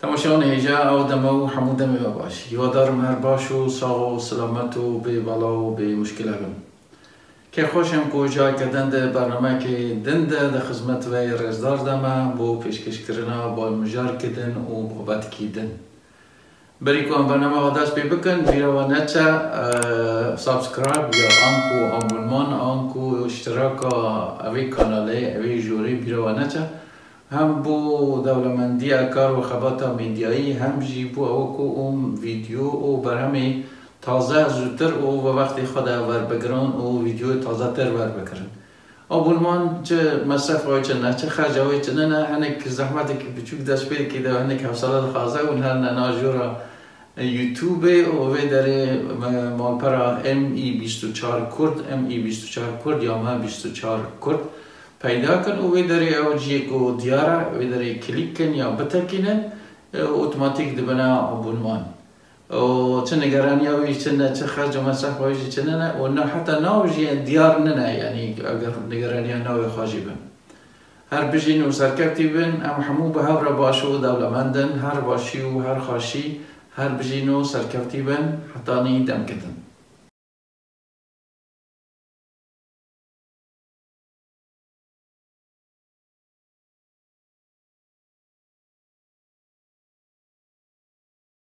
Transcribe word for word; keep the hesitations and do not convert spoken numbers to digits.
Temaşevanê hêja, ew deme û hemû demê we baş. Hîwadar im her baş û sax û selamet û bê bela û bê muşkile bin. Kêfxweş im ku careke din di bernameyekê din de di xizmet we yê rêzdar de me bo pêşkêşkirina balmijarkê din û babetikî din. Berî ku em bername xwe dest pê bikin, bîra we neçe, e, subscribe ya anku abonman, anku iştiraka evê kanalê, evê jorê bîra we neçe. Hem bo dewlemendiya kar û xebata medyayî, hem jî bo ew ku em vîdeo û berhemê taze zûtir û bi wextê xwe de werbigirin û vîdeoyê tazetir werbigirin. Abonman çi mesrefa wê çi ne, çi xerca wê çi ne, ne, hinek zehmetekî biçûk dest pê dikê de hinek hewsele dixwaze û her ne najora YouTubeê û vê derê me malpera M E bîst û çar Kurd, M E bîst û çar Kurd ya me bîst û çar Kurd peyda kin û vê derê ew ciyê ku diyar e, vê derê klîk kin ya bitekînin, e, otomatîk dibine abonman. û çi nigeraniya wî çi ne, çi xerc û mesrefa wî jî çi nine û ne heta nav jî diyar nine, yanî eger nigeraniya navê xwe jî bin. Her bijîn û serkevtî bin, em hemû bi hev re baş û dewlemend in, her başî û her xweşî, her bijîn û serkevtî bin, hetanî demkê din.